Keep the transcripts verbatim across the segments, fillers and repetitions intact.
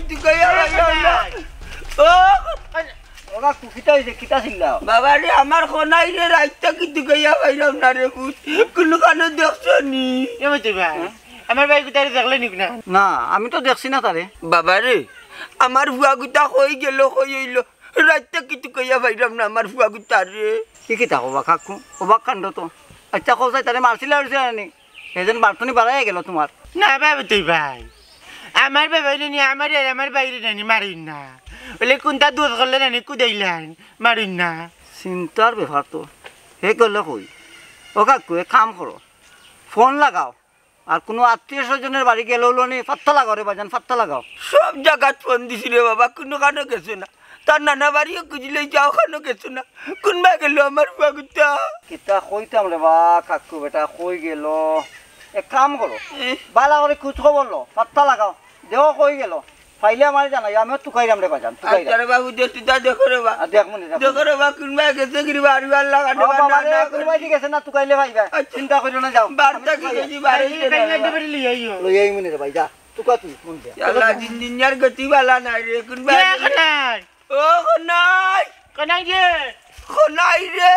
তুকাইয়া পাইরাম না। ও, ও কাকু, কিতা অইছে? কিতা চিল্লাও? বাবা রে, আমার খনাইরে রাইত থাকি তুকাইয়া পাইরাম না রে পুত। কুনু কানো দেখছো নি? এ মতি ভাই, আমার ভাই গুতারে দেখলে নিক না? না, আমি তো দেখছি না তারে। বাবা রে, আমার ফুয়া গুতা কই গেল, কই অইল? রাইত থাকি তুকাইয়া পাইরাম না আমার ফুয়া গুতারে। কি কিতা কবা কাকু? অবাক কাণ্ড তো। আচ্ছা, কও চাই তারে মারছিলা আর নি? এজন বারতনি বাড়াইয়া গেল তোমার। না বাবা তুই ভাই, আমার বাবাইরে নি, আমার আর আমার ভাইরে নানি মারইন না। বলে কুনতা দোষ করলে নানি কুদাইলাইন, মারইন না। চিন্তার ব্যাপার তো। হে গেল কই? ও কাকু, এক কাম করো, ফোন লাগাও। আর কুনু আত্মীয় স্বজনর বাড়ি গেলে অইলো নি, পাত্তা লাগাও রে বাজান, পাত্তা লাগাও। সব জাগাত ফোন দিছি রে বাবা, কুনু কানো গেছে না। তার নানা বাড়িও খুঁজিলে যাও, কানো গেছে না। কুনবা গেল আমার ফুয়া গুতা? কিতা কইতাম রে বা কাকু বেটা, কই গেল? এক কাম করো, এ? বালা করি খোঁজ খবর লও, পাত্তা লাগাও, দেখো কই গেল। পাইলে আমারে জানাইও, আমিও তুকাইরাম রে বাজান, তুকাইরাম। আচ্ছা রে বাবু, দে, তুই তা দেখো রে বা। আর দেখমু নি, দেখমু দেখো নি। রে বা, কুনবা গেছে কি রে বা, আর আল্লাহ কাটে ও বা, বাবা না, রে, না, কুনবায় দি গেছে না, তুকাইলে পাইবা। আচ্ছা। চিন্তা করিও না, যাও। বার্তা কি গেছি, বাড়ি এই, এই, এই, এই, লই আইমু নি রে ভাই, যা। তুকা তুই, মন দিয়া। আল্লাহ, দিন দিন আর গতি বালা নাই রে, কুনবা গেছে? ও, নাই। কোনাই রে? কোনাই রে?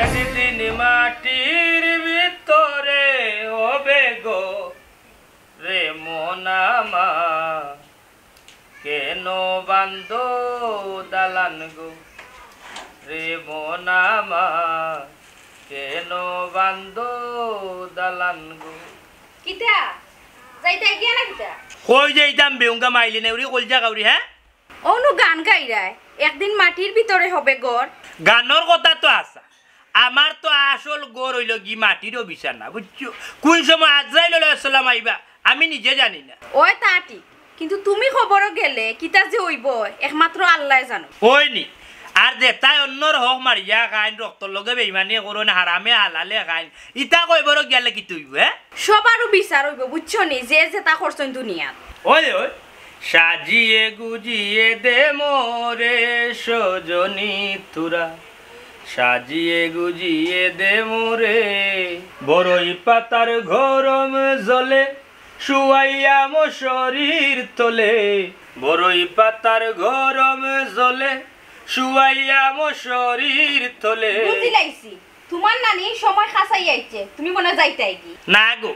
একদিন মাটির ভিতরে হবে গো রে মন আমার, কেন বান্ধো দালান গো রে মন আমার, কেন বান্ধো দালান গো। কিতা? যাইতায় গিয়া না কিতা? কই যাইতাম বেউঙ্গা মাইলে নেউরি কলজা কাউরি, হ্যাঁ? অনু গান গাইরায়, একদিন মাটির ভিতরে হবে ঘর। গানর কথা তো আছা, আমার তো আসল ঘর অইলো গি মাটিরও বিছানা, বুঝছো? কুন সময় আজরাইল আলাইহিস সালাম আইবা, আমি নিজে জানি না। ওই তা ঠিক, কিন্তু তুমি কবরো গেলে কিতা যে অইবো, একমাত্র আল্লায় জানো। ওই নি, আর যেতায় অন্যর হক মারিয়া খাইন, রক্তর লগে বেইমানি করইন, হারামে হালালে খাইন, ইতা কবরো গেলে কিতা অইবো, হ্যাঁ? সবারও বিচার অইবো, বুঝছো নি? যে যেতা করছইন দুনিয়াত। ওই, ওই, সাজিয়ে গুজিয়ে দে মোরে সজনী তুরা, সাজিয়ে গুজিয়ে দে মোরে। বড়ই পাতার গরম জলে শুয়াইয়া মশারির তলে, বড়ই পাতার গরম জলে শুয়াইয়া মশারির তলে। বুঝিলাইছি, তুমার নানি সময় খাসাই আইছে, তুমি মনে যাইতায় গি। না গো,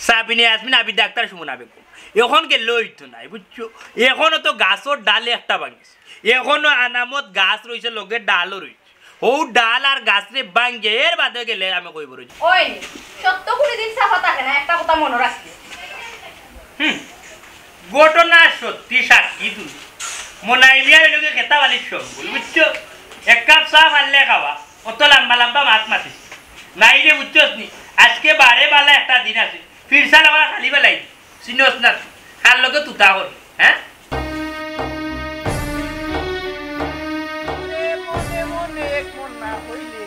সাবিনা ইয়াসমিন আবিদ ডাক্তার সুমনা বেগম, এখন গেলে অইতো নায়, বুঝছো? এখনো তো গাছর ডালে একটা ভাঙিছে, এখনো আনামত গাছ রইছে, লগে ডালও রইছে। হউ ডাল আর গাছরে ভাঙ্গে, এর বাদে গেলে আমি কইবো রইছে। ওই, সত্য কুড়ি দিন সাফা থাকে না, একটা কথা মনে রাখবে। হুম, ঘটনা সত্যি সাক্ষী তুই। মনাই মিয়া অইলো গি খেতা বালির সম্বল, বুঝছো? এক কাপ চা পারলে খাওয়া, অত লম্বা লম্বা মাত মাতিস। নাইলে বুঝছস নি, আজকে বারে বালা একটা দিন আছে, ফিরসাল আমার খালি বেলাই, চিনস না তুই, কার লগে তুতা কর, হ্যাঁ? মনে মনে এক মন না হইলে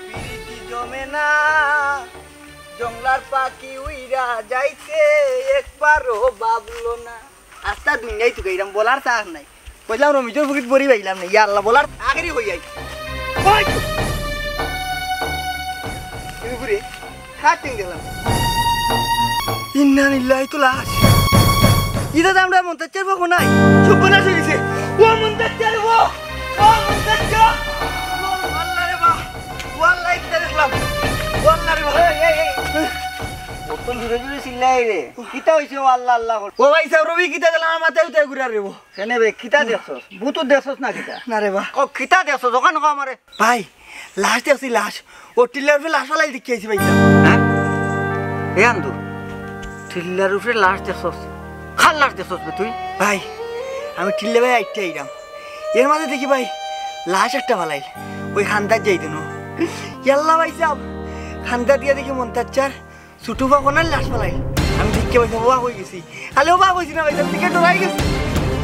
পিরিতি জমে না। জংলার পাখি উইরা যাইতে একবারও ভাবলো না। আস্তা দুনিয়াই তুকাইরাম, বলার চান্স নাই। কইলাম রমিজর বুকিত বড়ি পাইলাম না, ইয়া আল্লাহ, বলার আখেরি কই আই। ওই! এই উপরে হাত টিং দিলাম। ইন্না লিল্লাহি, তো লাশ। ইটা তো আমরা মন্তাজ চাইবো কোনায়। সর্বনাশ অই গেছে। ও মন্তাজ চাইবো। ও মন্তাজ চা। ও আল্লাহ রে বা। ও আল্লাহ, কিতা দেখলাম? ও আল্লাহ রে বা। এই, এই, এই। কত জোরে জোরে চিল্লাই রে। কিতা অইছে ও আল্লাহ আল্লাহ করে? ও ভাই সাহেব, রবি কিতা দেখলাম, আমার মাথায় উঠায় ঘুরার রে বা। কেনে বে, কিতা দেখছস? ভূত দেখছস না কিতা? না রে বা। ও কিতা দেখছস? ওখান কো আমারে। ভাই, লাশ দেখছি, লাশ। ও টিল্লার উপরে লাশ ফালাই দেখিয়া আইছি ভাই। হ্যাঁ? এ আন্দু, টিল্লার উপরে লাশ দেখছস? কার লাশ দেখছস বে তুই? ভাই, আমি টিল্লা বায় আইট্টা আইরাম। এর মাঝে দেখি ভাই, লাশ একটা ফালাইল। ওই খান্দাত যাইতে নো। ইয়াল্লা ভাই সাহেব, খান্দাত গিয়া দেখি মন্তাজ চাচার ছুটু বা কোনার লাশ ফালাইল। আমি দেখিয়া ভাই সাহেব অবাক অই গেছি। খালি অবাক অইছি না ভাই সাহেব, দেখি ডরাই গেছি।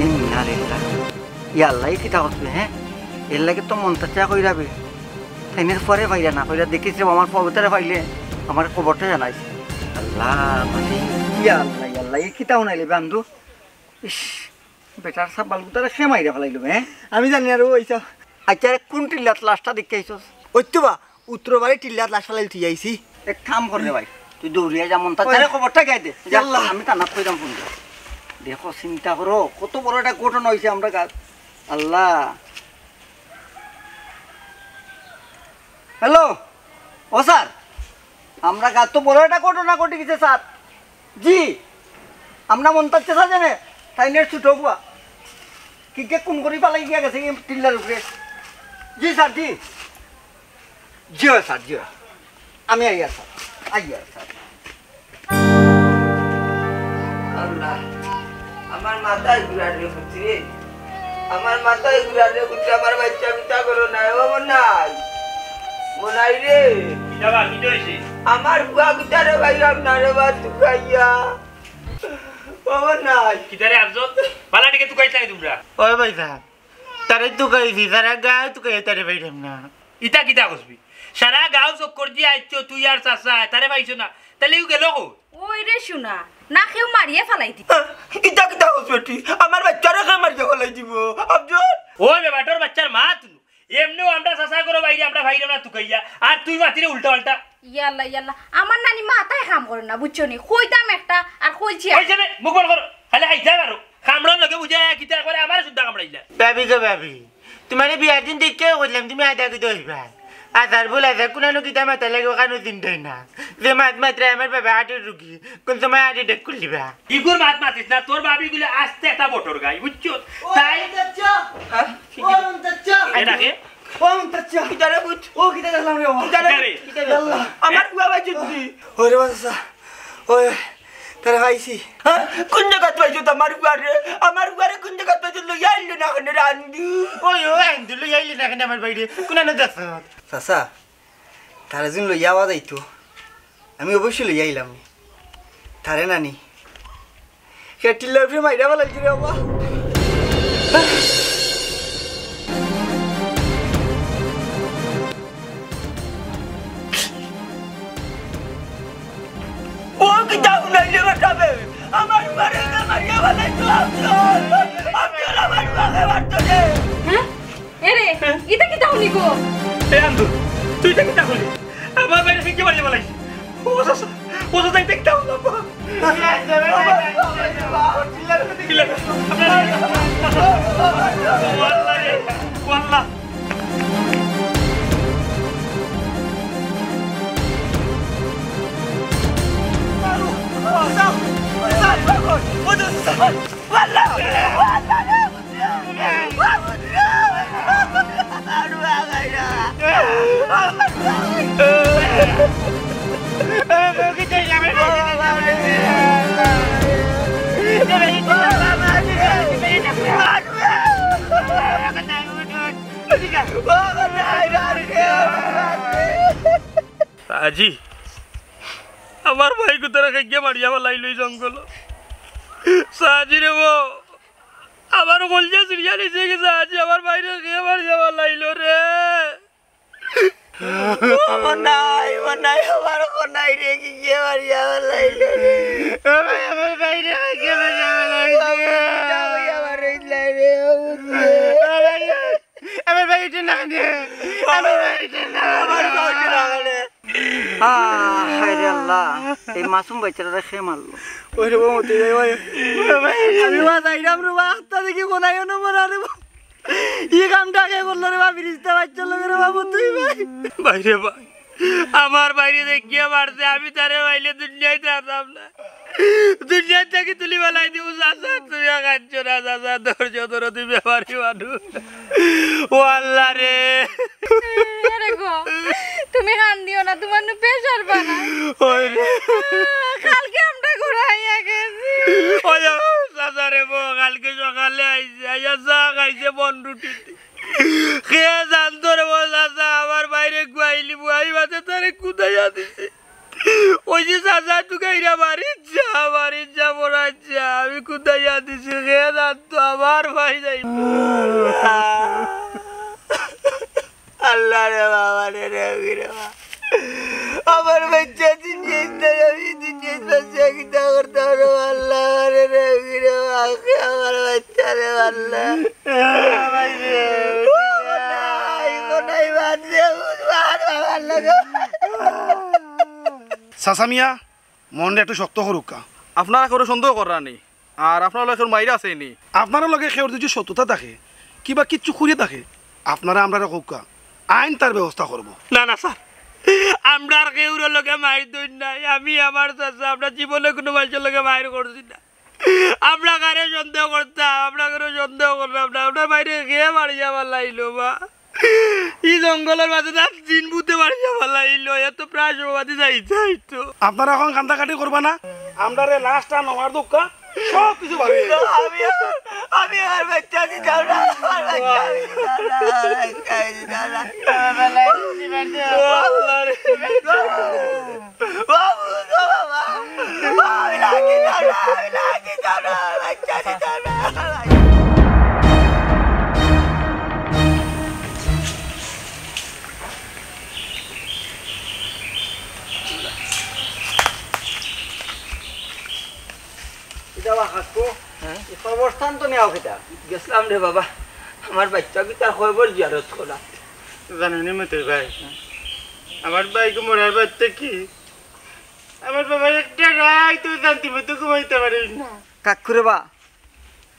ইন্না লিল্লাহ। ইয়াল্লা, ই কিতা করছে, হ্যাঁ? এর লাগি তো মন্তাজ চাচা কইরা বে। তাইনের পরে পাইরা না, কইরা দেখিস রে, আমার পবিত্রে পাইলে আমার খবরটা জানাইস। আল্লাহ, মানে, ইয়া আল্লাহ, ইয়া আল্লাহ, ই কিতা হুনাইলে বে আন্দু? ইস, বেটার সাব্বাল গুতারে খে মাইরা ফালাইলো বে, হ্যাঁ? আমি জানি না রে, ওই তো। আচ্ছা, রে, কোন টিল্লাত লাশটা দেখিয়া আইছস? ওই তো বা, উত্তর বাড়ি টিল্লাত লাশ ফালাইল থুই আইছি। এক কাম কর রে ভাই, তুই দৌড়িয়া যা, মন্তাজ চাচারে খবরটা গাই দে। যা, ইয়াল্লা। আমি থানাত কইরাম ফোন দিয়া। দেখো, চিন্তা করো, কত বড় একটা ঘটনা অইছে আমরার গাঁওত। আল্লাহ। হ্যালো, ও স্যার, আমরার গাঁওত তো বড় একটা ঘটনা ঘটি গেছে স্যার। জি, আমরার মন্তাজ চাচা জানে, তাইনর ছোট পুয়া কিগিয়ে খুন করি ফালাই গিয়া গেছে ই টিল্লার উপরে। জি স্যার, জি। জি অয় স্যার, জি অয়। আমি আইয়ার স্যার, আইয়ার স্যার। আল্লাহ, আমার মাথায় ঘুরার রে পুত্রে, আমার মাথায় ঘুরার রে পুত্রে, আমার বাইচ্চা কিতা করো না, ও মনাই, মনাই রে। কিতা বা, কিতা অইছে? আমার পুয়া কিতা রে ভাই, রাম না রে বা, তুকাইয়া। ও মনাই। কিতা রে আফজল? বালা টিকে তুকাইছ না নি তুমরা? ওই ভাই সাব, তারে তুকাইছি, সারা গাঁও তুকাইয়া তারে পাইরাম না। ইতা কিতা কছবি? সারা গাঁও চক্কর দিয়া আইছো, তুই আর চাচায়, তারে পাইছো না, তাইলে ইগু গেল কই? ওই রে শুনা, না কেউ মারিয়া ফালাই দি। আহ, ইতা কিতা কছ বেটি? আমার বাইচ্চারে কে মারিয়া ফালাই দিবো? আফজল? ওই বেবাটর বাইচ্চার মা তুনু। এমনেও আমরা চাচা ঘরো বাইরে, আমরা পাইরাম না তুকাইয়া। আর তুই মাতিরে উল্টা পাল্টা। ইয়াল্লা, ইয়াল্লা, আমার নানি মাথায় কাম করে না, বুঝছো নি? কইতাম একটা, আর কইছি আর। ওই যে বে, মুখ বন্ধ করো। খালি খাইতে পারো। কামড়ার লগে বুঝে কিতা করে, আমারে শুদ্ধা কামড়াইলা। ভাবি গো ভাবি, তুমারে বিয়ার দিন দেখিয়াউ কইলাম তুমি আদা কিতা অইবা। আজার ভুল আছে, কুনানো কিতা মাতা লাগে অখানও চিন্তাই না। যে মাত মাতরায় আমার বাবা হার্টের রুগী, কুন সময় হার্ট অ্যাটাক করিলিবা। ইগুর মাত মাতিস না, তোর ভাবি গুলি আস্তে একটা বটর গাই, বুঝছো? ও তাই চাচা, হ্যাঁ? ও চাচা। এ ডাকে? ও চাচা। কিতা রে পুত? ও কিতা দেখলাম রে বাবা? কিতা রে? কিতা রে? আল্লাহ। আমার পুয়া ভাই যদি। ওরে বাবা চাচা। ওই, তারে পাইছি। হ্যাঁ? কোন জাগাত পাইছো তো আমার পুয়ারে? আমার পুয়ারে কোন জাগাত পাইছো? লইয়া আইলে না কেনে রে আন্দু? ওই, ও আন্দু, লইয়া আইলে না কেনে আমার ভাইরে? কুনানো দেখছো? চাচা, তারে যদি লইয়া আওয়া যাইতো, আমি অবশ্যই লইয়া আইলাম নি। তারে নানি। কে টিল্লার উপরে মাইরা ফালাইছে রে বাবা। ও কিতা হুনাইলে বেটা বে? আমার পুয়ারে কে মারিয়া ফালাইছে আফজল। আফজল আমার পুয়ারে মারতো রে। হ্যাঁ? এরে, ইতা কিতা হুনি গো? এ আন্দু, তুই ইতা কিতা কইলি? আমার ভাইরে কে মারিয়া ফালাইছে? ও চাচা, ও চাচা, ইতা কিতা হুনলাম? কিলা? ও আল্লাহ রে, ও আল্লাহ। আজি আমার ভাই কুতারে কে গিয়া মারিয়া ফালাইলো ই জঙ্গলো। সাজি রে বো, আমার কলজা ছিড়িয়া নিছে গি সাজি, আমার ভাইরে কে মারিয়া ফালাইলো রে। ও মনাই, মনাই, আমার মনাই রে, কে গিয়া মারিয়া ফালাইলো রে। ও ভাই, আমার ভাইরে কে গিয়া মারিয়া ফালাইলো রে। আমার ভাই উঠে না রে। আমার ভাই উঠে না। আমার ভাই উঠে না রে। আহ, হায় রে আল্লাহ, এই মাসুম বাইচ্চাটারে কে মারলো? ওই রে বাবা, তুই ভাই, ভাই। আমি মা যাইরাম রে বাবা, আখতা দেখি কোনায় নম্বর আরে বাবা। ই কামটা কে করলো রে বাবা, ফিরিস্তা বাইচ্চার লগে রে বাবা, তুই ভাই। ভাইরে ভাই, আমার ভাইরে দেখিয়া মারছে, আমি তারে পাইলে দুনিয়াত থাকতাম না। দুনিয়াত থাকি তুলি ফালাই দিমু, চাচা, তুমি আর কান্দিও না, চাচা, ধৈর্য ধরো, তুমি বেমারি মানুষ। ও আল্লাহ রে। আরে গো, তুমি কান্দিও না, তুমার নু প্রেশার বাড়া। ওই রে। কালকে আমরা ঘুরাইয়া গেছি। ওই যে, চাচা রে বো, কালকে সকালে আইছে, আইয়া চা খাইছে বন রুটি দি। কে জানতো রে বো চাচা, আমার ভাইরে গুয়াইলি বুয়াই মাঝে তারে কুদাইয়া দিছে। ওই যে চাচা তুকাইরা বাড়িত যা, বাড়িত যা, বড়াত যা, আমি কুদাইয়া দিছি, কে জানতো আমার ভাই যাইব। আল্লাহ রে বাবা রে, রে, রে বাবা। আমার বাইচ্চা দিন যেতে, আমি দিন যেতে, সে কিতা করতে পারো, আল্লাহ রে, রে, রে বাবা, আমার বাইচ্চা রে, আল্লাহ। ভাই রে। ও, নাই, ও নাই, বাদ দে, ও, বাদ, বাবা, আল্লাহ গো। চাচা মিয়া, মনটা একটু শক্ত করুক্কা। আপনারা কেউরে সন্দেহ কররা নি? আর আপনার লগে কেউর মাইর আছে নি? আপনার লগে কেউর যদি শত্রুতা থাকে, কিবা কিচ্ছু করিয়া থাকে, আপনারা আমরারে কউক্কা, আইন তার ব্যবস্থা করবো। না, না, স্যার, আমরার কেউর লগে মাইর ধরি নাই। আমি, আমার চাচা, আমরা জীবনে কুনু মানষর লগে মাইর করছি না। আমরা কারে সন্দেহ করতাম? আমরা কারে সন্দেহ করলাম না। আমরার ভাইরে কে মারিয়া ফালাইলো বা? ই জঙ্গলর মাঝে তার জিন ভূতে মারিয়া ফালাইলো। এ তো প্রায় সমাধি যাই যাই তো। আপনারা অখন কান্দাকাটি করবা না, আমরারে লাশটা নেওয়ার দরকার, সব কিছু ভালো হয়ে যাবে। আমি, আমি আর বাচ্চা দিতাম না, আমার বাচ্চা দিতাম না, আমার বাচ্চা দিতাম না। আল্লাহ রে। বাবু গো বাবা, আমি লাঠি চালা, আমি লাঠি চালা, বাচ্চা দিতাম না। কিতা বা কাকু, হ্যাঁ? ই কবরস্থান তো নেওয়া কিতা? গেছিলাম রে বাবা, আমার বাচ্চা কিতা কবর জিয়ারত করা। জানো নি মতই ভাই, আমার ভাইগু মরার বাদ থাকি আমার বাবা একটা রাইতও শান্তি মতো ঘুমাইতা পারইন না। কাকু রে বা,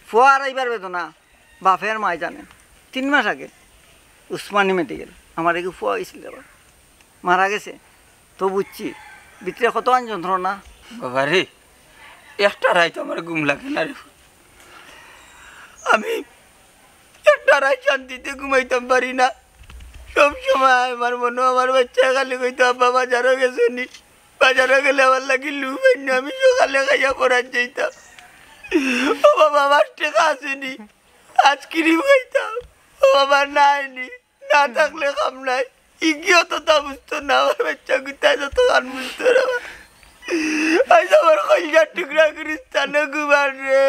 ফুয়া হারাইবার বেদনা বাপে আর মায় জানে। তিন মাস আগে উসমানী মেডিকেল আমার এগু ফুয়া অইছিল রে বা, মারা গেছে। তো বুঝছি ভিতরে কতখান যন্ত্রণা। বাবা রে, একটা রাইত আমার ঘুম লাগে না রে। আমি একটা রাইত শান্তিতে ঘুমাইতাম পারি না। সব সময় আমার মনো আমার বাচ্চায় খালি কইতো, "আব্বা বাজারো গেছো নি? বাজারো গেলে আমার লাগি লুফ আইনো, আমি সকালে খাইয়া পড়াত যাইতাম। ও বাবা, আমার টেকা আছে নি, আইসক্রিম খাইতাম। ও বাবা, নাই নি, না থাকলে কাম নাই।" ইগিও তো তা বুঝতো না, আমার বাচ্চা কিতা যত গান বুঝতো না। আইজ আমার কলিজার টুকরা গুলিস্তানো ঘুমার রে।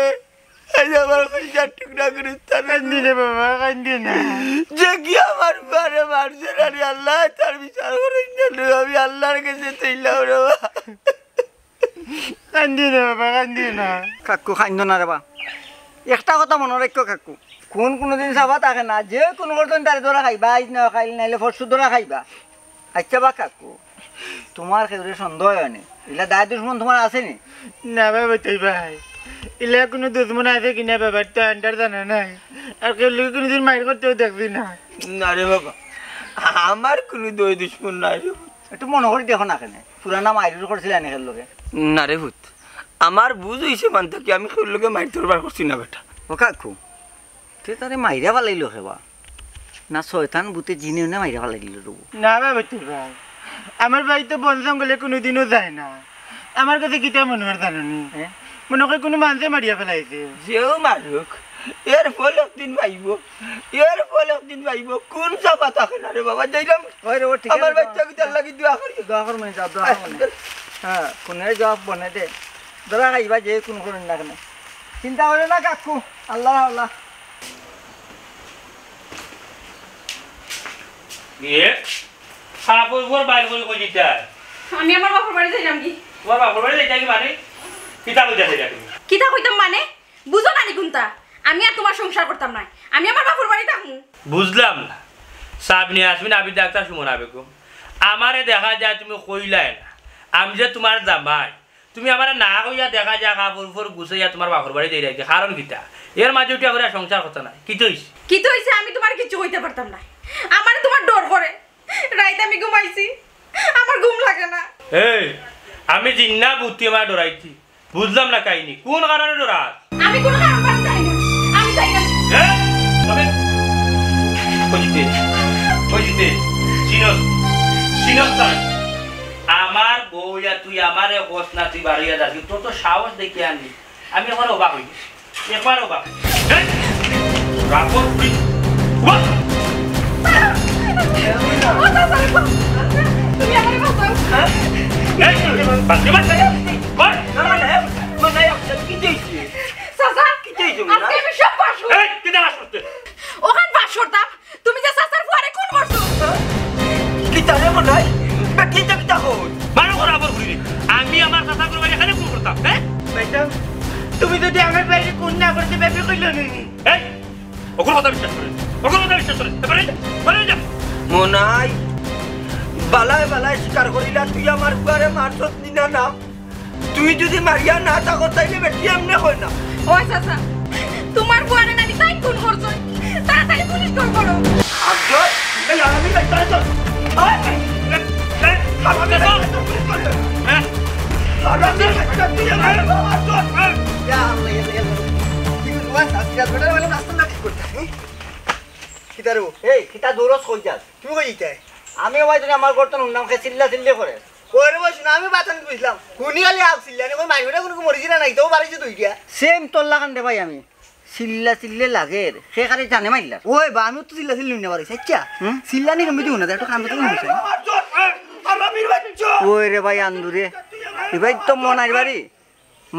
আইজ আমার কলিজার টুকরা গুলিস্তানো। কান্দি রে বাবা, কান্দি না। যে কি আমার বারে মারছে না রে, আল্লায় তার বিচার করইন না রে, আমি আল্লার গেছে তইলাম রে বাবা। কান্দি না বাবা, কান্দি না। কাকু, কান্দো না রে বা। একটা কথা মনো রাখিও কাকু, খুন কুনুদিন সাফা থাকে না, যে খুন করছইন তারে ধরা খাইবা, আইজ না কাইল নাইলে পরশু ধরা খাইবা। আইচ্ছা বা কাকু, তুমার কেউরে সন্দেহ অয় নি? ইলা দায় দুশমন তুমার আছে নি? না বা মতই ভাই, ইলা কুনু দুশমন আছে কিনা বাবার তো আন্ডার জানা নাই। আর কেউর লগে কুনুদিন মাইর করতেও দেখছি না। না রে বাবা, আমার কুনু দায় দুশমন নাই রে। একটু মনো করি দেখো না কেনে, পুরানা মাইর করছিলা নি কেউর লগে? না রে পুত, আমার বুঝ অইছে মান থাকি আমি কেউর লগে মাইর দরবার করছি না বেটা। ও কাকু, তে তারে মাইরা ফালাইলো কে বা? না শয়তান ভূতে জিনে অনে মাইরা ফালাইলো রে? না বা মতই ভাই, আমার ভাই তো বন জঙ্গলে কুনুদিনও যায় না। আমার গেছে কিতা মনো অর জানো নি? হ্যাঁ? মনো কয় কুনু মানষে মারিয়া ফালাইছে। যেউ মারুক, এর ফল একদিন পাইবো, এর ফল একদিন পাইবো। কুন সাফা থাকে না রে বাবা, যাইরাম। ওই রে, ও ঠিক আছে, আমার বাচ্চা কিতার লাগি দোয়া করি। দোয়া কর, মানে, যা, দোয়া কর, মানে। হ্যাঁ, কুনে জবাব বনে দে। ধরা খাইবা যে কুন করইন না কেনে। চিন্তা করিও না কাকু, আল্লাহ, আল্লাহ। ইয়ে, কাপড় উপর বাইর করি কই দিতা? আমি আমার বাপর বাড়ি যাইরাম গি। তুমার বাপর বাড়ি যাইতা গি মানে? কিতা কইতা চাইরা তুমি? কিতা কইতাম মানে? বুঝো না নি কুনতা? আমি আর তুমার সংসার করতাম নায়, আমি আমার বাপর বাড়ি থাকমু। বুঝলাম না। সাবনি আসমিন আবিদ ডাক্তার সুমনা বেগম, আমারে দেখা যায় তুমি কইলায় না, আমি যে তুমার জামাই, তুমি আমারে না কইয়া দেখা যায় কাপড় উপর গুছাইয়া তুমার বাপর বাড়ি যাইরায় গি, কারণ কিতা? এর মাঝে উঠিয়া করিয়া সংসার করতা নায়, কিতা অইছে? কিতা অইছে আমি তুমারে কিচ্ছু কইতাম পারতাম নায়, আমারে তুমার ডর করে। রাইত আমি ঘুমাইছি, আমার ঘুম লাগে না। এই, আমি জিন্না ভূত তুই আমারে ডরাইছি, বুঝলাম না কাহিনী, কুন কারণে ডরাস? আমি কুনু কারণ বারণ জানি না, আমি জানি না। এ, তবে, অজিতে, অজিতে, চিনস, চিনস তারে। আমার বউ ইয়া তুই আমারে কস না, তুই বারইয়া যাস, তোর তো সাহস দেখিয়া আনি। আমি একবার অবাক অই গেছি, একবার অবাক। এই, রাখো তুই। ওয়া! ও চাচা, তুমি আমারে বাঁচাও। এই, বাঁচতে, বাঁচতে। ওই! না, না, না, না, না, কিতা অইছে? চাচা, কিতা অইছে, মনাই? আজকে আমি সব ফাঁস করব। এই, কিতা ফাঁস করতে? অখান ফাঁস করতাম, তুমি যে চাচার ফুয়ারে খুন করছো। কিতা রে মনাই? কিতা, কিতা কর? মারো করা আবার ঘুরি। আমি আমার চাচার ফুয়ারে কেনে খুন করতাম, হ্যাঁ? ভাইসাব, তুমি যদি আমার ভাইরে খুন না করতে, ভাবি কইলো নি। এই, অগুর কথা বিশ্বাস করে, অগুর কথা বিশ্বাস করে। এ, বারই যা, বারই যা। মনাই, বালায় বালায় স্বীকার করিলা, তুই আমার ফুয়ারে মারছস নি না, না? তুই যদি মারিয়া না থাকস, তাইলে বেটি এমনে কয় না। ও চাচা, তোমার বুয়ারে নানি তাইন খুন করছইন। তাড়াতাড়ি পুলিশ কল করো। আফজল, এই আমি তাই তাই তো। এই, এই, এই, আমি তাই তো পুলিশ কল করো। হ্যাঁ? আমি তাই তো পুলিশ কল করো। আফজল, হ্যাঁ। ইয়া আল্লাহ, ইয়া আল্লাহ, ইয়া আল্লাহ। কি করবো, আজকে রাত বেটার বেলা রাস্তা না ঠিক করতে, হ্যাঁ? কিতা রে ও? এই, কিতা দৌড়স কই যাস? তুমি কই যাইতায়? আমি ওই জন্য আমার গর্তন হুনলাম, কে চিল্লা চিল্লি করে। ওরে বস না, আমি বাতান বুঝলাম। হুনি আলি আগ চিল্লা, নি কই মাইরে কোনো মরি জিরা নাই, তো বাড়ি যে দুইটা। সেম তোর লাখান রে ভাই আমি। চিল্লা চিল্লে লাগের, সে কারে জানে মাইল্লার। ওই বা, আমিও তো চিল্লা চিল্লি হুনি না পারি, আচ্ছা? হুম? চিল্লা নি কমি দিব না, একটু কান ধরে হুনছে। ওই রে ভাই আন্দুরে, এ ভাই তো মনাইর বাড়ি।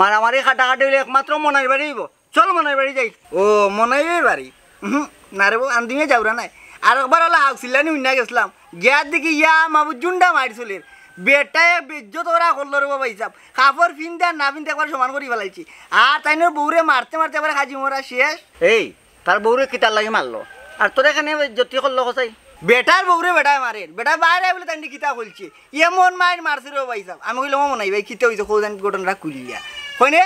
মারামারি কাটাকাটি হইলে একমাত্র মনাইর বাড়ি হইব। চলো মনাইর বাড়ি যাই। ও, মনাইর বাড়ি? উহু, না রে বউ, আন্দিমে যাওরা নাই। আর একবার হলো হাউস চিল্লানি হুন্না গেছিলাম। গিয়া দেখি ইয়া মাবু জুন্ডা মারি চলের। বেটায় বেইজ্জত করা করলো রে বাবা হিসাব। কাপড় ফিন্দে আর না ফিন্দে একবার সমান করি ফেলাইছি। আর তাইনর বউরে মারতে মারতে একবার হাজি মরা শেষ। এই, তার বউরে কিতার লাগি মারলো? আর তোর এখানে বেইজ্জতি করলো কসাই? বেটার বউরে বেটায় মারের। বেটায় বাইরে বলে তাইন কিতা খুলছে। এমন মাইর মারছে রে বাবা হিসাব। আমি কইলাম, "ও মনাই ভাই, কিতা হইছে? কও জানি ঘটনাটা খুলিয়া।" কইনে,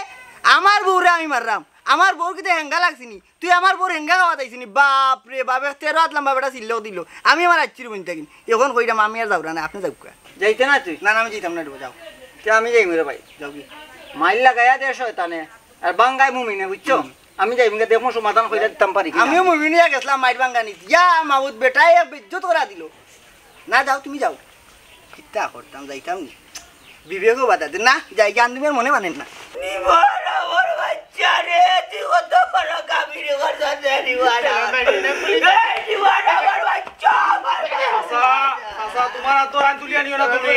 "আমার বউরে আমি মারলাম।" আমার বউর কিতা হেঙ্গা লাগছে নি? তুই আমার বউর হেঙ্গা খাওয়া দাইছি নি? বাপ রে বাপ, এক তেরো হাত লম্বা বেটা চিল্লাও দিল। আমি আমার আচ্ছির বইন থাকি। এখন কইরাম আমি আর যাওরা না, আপনি যাউক্কা। যাইতে না তুই? না, না, আমি যাইতাম না, যাও। তে আমি যাইমু রে ভাই। যাও কি? মাইর লাগাইয়া দে শয়তানে। আর বাঙ্গাই মুমিনে, বুঝছো? হুম। আমি যাইমু গিয়া দেখমু সমাধান কইরা দিতাম পারি কিনা। আমিও মুমিন হইয়া গেছিলাম মাইর বাঙ্গানিত। ইয়া মাবুদ বেটায় বেইজ্জত করা দিল। না, যাও, তুমি যাও। কিতা করতাম, যাইতাম নি? বিবেকও বাধা দে। না, যাই গিয়া আন্দুমের মনে মানেন না। নিবার আমার বাচ্চা রে, তুই কত বড় কাবিরি করছস রে, নিবার আমার। এই নিবার আমার বাচ্চা, আমার বাচ্চা। চাচা, চাচা, তোমার আর তো আইন তুলিয়া নিও না তুমি।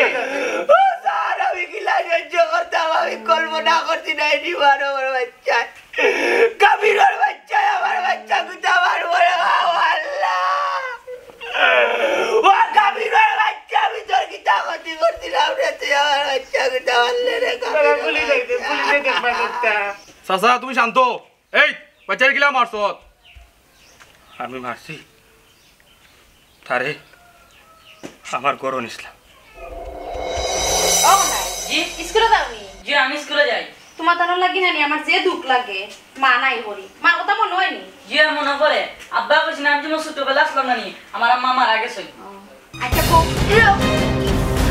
ও স্যার, আমি কিলা সহ্য করতাম, আমি কল্পনা করছি না, এই নিবার আমার বাচ্চা। কাবিরর বাচ্চা, আমার বাচ্চা, কুতা আমার বড় বাবা, আল্লাহ। ও কাবিরর বাচ্চা, আমি তোর কিতা ক্ষতি করছিলাম রে, তুই আমার বাচ্চা, কুতা মারলে রে, কাবিরর বাচ্চা। চাচা, তুমি শান্ত। এই, বাচ্চারে কিলা মারছত? আমি মারছি তারে, আমার ঘরো নিছলাম। ও নাই। জি? স্কুলে যাওনি? জি, আমি স্কুলে যাই। তোমার তানোর লাগি নানি আমার যে দুখ লাগে, মা নাই করি। মার কথা মনে হয়নি? জি, আর মনে পড়ে। আব্বা কইছি না, আমি যেমন ছোটবেলা আসলাম নানি, আমার আম্মা মারা গেছে। ও, আচ্ছা, কও।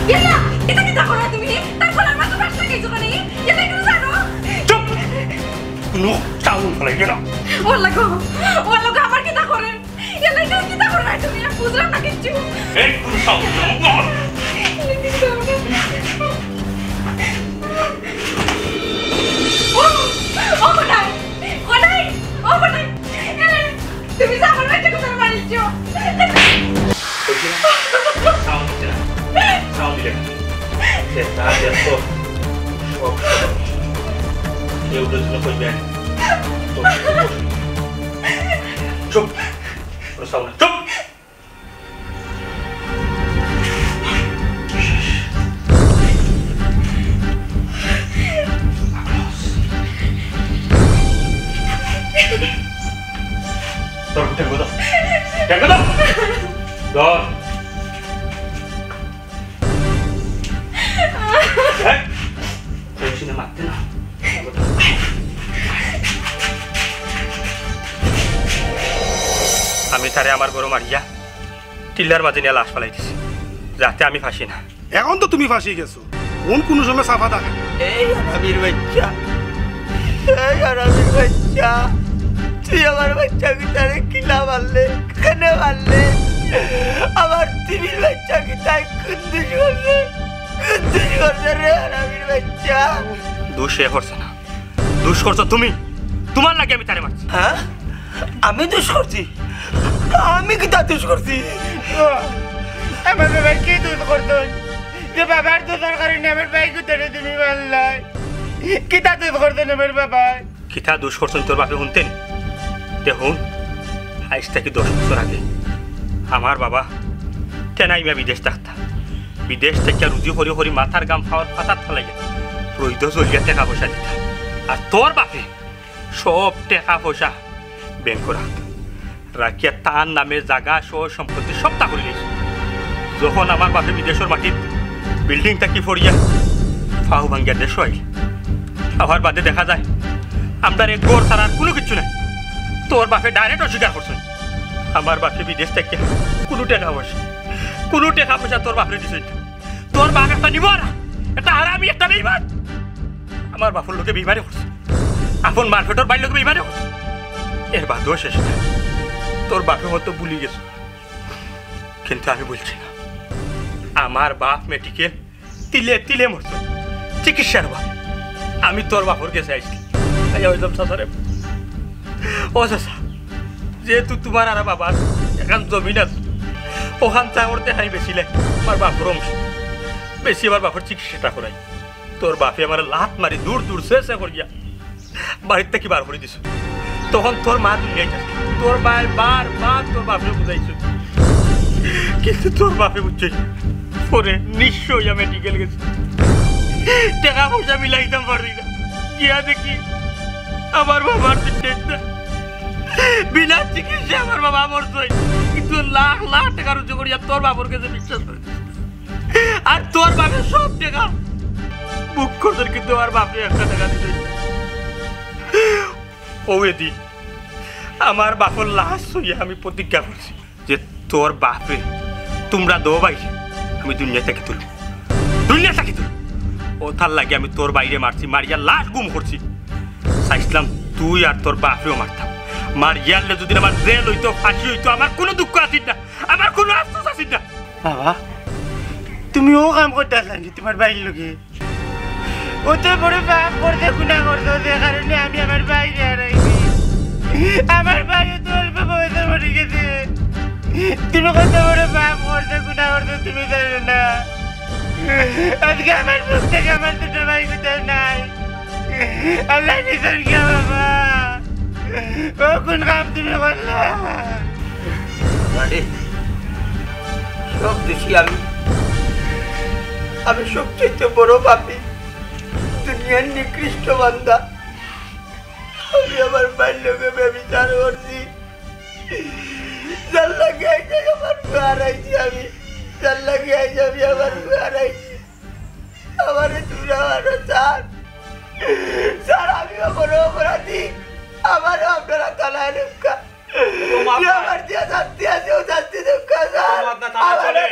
ইয়াল্লা, এটা কিতা করো তুমি? তার গলার মাঝে ফাঁস লাগাইছো কেন? এটা একটু জানো? চুপ! কোনো সাউন্ড ফেলাই গেল। ওর লাগো, ওর লাগো আমার কিতা করে? ইয়াল্লা, এটা কিতা করো তুমি? আমি বুঝলাম না কিচ্ছু। এই, কোনো সাউন্ড না। ও, ও কোথায়? কোথায়? ও কোথায়? তুমি যে আমার বাচ্চাকে ধরে মারিছো। কইছি না? সাউন্ড দিছে না। সাউন্ড দিলে না। সে তা দেখো। সব কেউ তো ছিল কইবে। তো চুপ। কোনো সাউন্ড না। চুপ। ধর, টেঙ্গো ধর। টেঙ্গো ধর। ধর। এই, কইছি না মারতে না। আমি তারে আমার ঘরো মারিয়া টিল্লার মাঝে নিয়া লাশ ফালাই দিছি, যাতে আমি ফাঁসি না। এখন তো তুমি ফাঁসি গেছো, কোন কোনো সময় সাফা থাকে। এই হারামির বাচ্চা, এই হারামির বাচ্চা, তুই আমার বাচ্চা কিতারে কিলা মারলে, কেনে মারলে? আমার তিমির বাচ্চা কিতায় কুন দুষ করছে? কুন দুষ করছে রে হারামির বাচ্চা? দুষ এ করছে না, দুষ করছো তুমি। তোমার লাগি আমি তারে মারছি। হ্যাঁ? আমি দুষ করছি? আমি কিতা দুষ করছি? আমার বাবায় কি দুষ করছইন? যে বাবার দুষর কারণে আমার ভাইগুতারে তুমি মারলায়। কিতা দুষ করছইন আমার বাবায়? কিতা দুষ করছইন তোর বাপে হুনতে নি? তে হুন, আইজ থাকি দশ বছর আগে আমার বাবা টেনাইমা বিদেশ থাকতা। বিদেশ থাকিয়া রুজি করি করি মাথার ঘাম পাওর পাতাত ফালাইয়া রইদো জ্বলিয়া টেকা পয়সা দিতা। আর তোর বাপে সব টেকা পয়সা ব্যাংকো রাখতা। রাখিয়া তার নামে জাগা সহ সম্পত্তি সবতা করিলিছে। যখন আমার বাপে বিদেশর মাটিত বিল্ডিং থাকি পড়িয়া পাও ভাঙ্গিয়া দেশো আইল, আবার বাদে দেখা যায় আমরার এক ঘর ছাড়া আর কুনু কিচ্ছু নাই। তোর বাপে direct অস্বীকার করছইন। আমার বাপে বিদেশ থাকি কুনু টেকা পয়সা, কুনু টেকা পয়সা তোর বাপরে দিছইন না। তোর বাপ একটা নিমকহারা, একটা হারামি, একটা বেইমান। আমার বাপর লগে বেইমানি করছে, আপন মার পেটর ভাইর লগে বেইমানি করছে। এর বাদেও শেষ না। তোর বাপে হয়তো ভুলি গেছে, কিন্তু আমি ভুলছি না। আমার বাপ মেডিকেল তিলে তিলে মরছে চিকিৎসার অভাবে। আমি তোর বাপর গেছে আইছি। আইয়া কইলাম, "চাচারে, ও চাচা, যেহেতু তুমার আর বাবার এখান জমিন আছে, অখান চাই অর্ধেক আমি বেচিলাই, আমার বাপর অংশ, বেচি আমার বাপর চিকিৎসাটা করাই।" তোর বাপে আমারে লাত মারি দূর দূর শেষে করিয়া বাড়ির থাকি বার করি দিছে। তখন তোর মা দুনিয়াত আছিল। তোর মায় বারবার তোর বাপরে বুঝাইছে, কিন্তু তোর বাপে বুঝছে না। পরে নিঃস্ব অইয়া মেডিকেল গেছে, টেকা পয়সা মিলাইতাম পারছি না। গিয়া দেখি আমার বাবার চিকিৎসা, বিনা চিকিৎসায় আমার বাবা মরছে, কিন্তু লাখ লাখ টেকা রুজি করিয়া তোর বাপর গেছে বিশ্বাস করে। আর তোর বাপে সব টেকা বুক করছইন, কিন্তু আমার বাপরে একটা টেকা দিছইন না। ও এদি, আমার বাপর লাশ ছুইয়া আমি প্রতিজ্ঞা করছি যে তোর বাপরে, তুমরা দো ভাইরে আমি দুনিয়া থাকি তুলমু, দুনিয়া থাকি তুলমু। ও তার লাগি আমি তোর ভাইরে মারছি, মারিয়া লাশ গুম করছি। চাইছিলাম তুই আর তোর বাপরেও মারতাম, মারিয়ারলে যদি আমার জেল অইতো, ফাঁসি অইতো, আমার কুনু দুঃখ আছিল না, আমার কুনু আফসোস আছিল না। বাবা, তুমি অউ কাম করতায় নানি তুমার ভাইর লগে? অত বড় পাপ করছো, গুনা করছো, যে কারণে আমি আমার ভাইরে হারাইছি। আমার ভাইও তো অল্প বয়সে মরি গেছে। তুমি কত বড় পাপ করছো, গুনা করছো, তুমি জানো না। আজকে আমার বুক থাকি আমার দুইটা ভাই কোথাও নাই। আল্লাহ নিছেন গিয়া বাবা। ও কুন কাম তুমি করলা? আরে, সব দোষী আমি। আমি সবচাইতে বড় পাপী, দুনিয়ার নিকৃষ্ট বান্দা। আমি আমার ভাইর লগে ব্যভিচার করছি। যার লাগি আইজ আমি আমার পুয়া হারাইছি আমি। যার লাগি আইজ আমি আমার পুয়া হারাইছি। আমারে তুমরা মারো স্যার। স্যার, আমিও বড় অপরাধী। আমারে আপনারা থানায় নেউক্কা। আমার দিয়া শাস্তি আছে, অউ শাস্তি দেউক্কা, স্যার। আমারে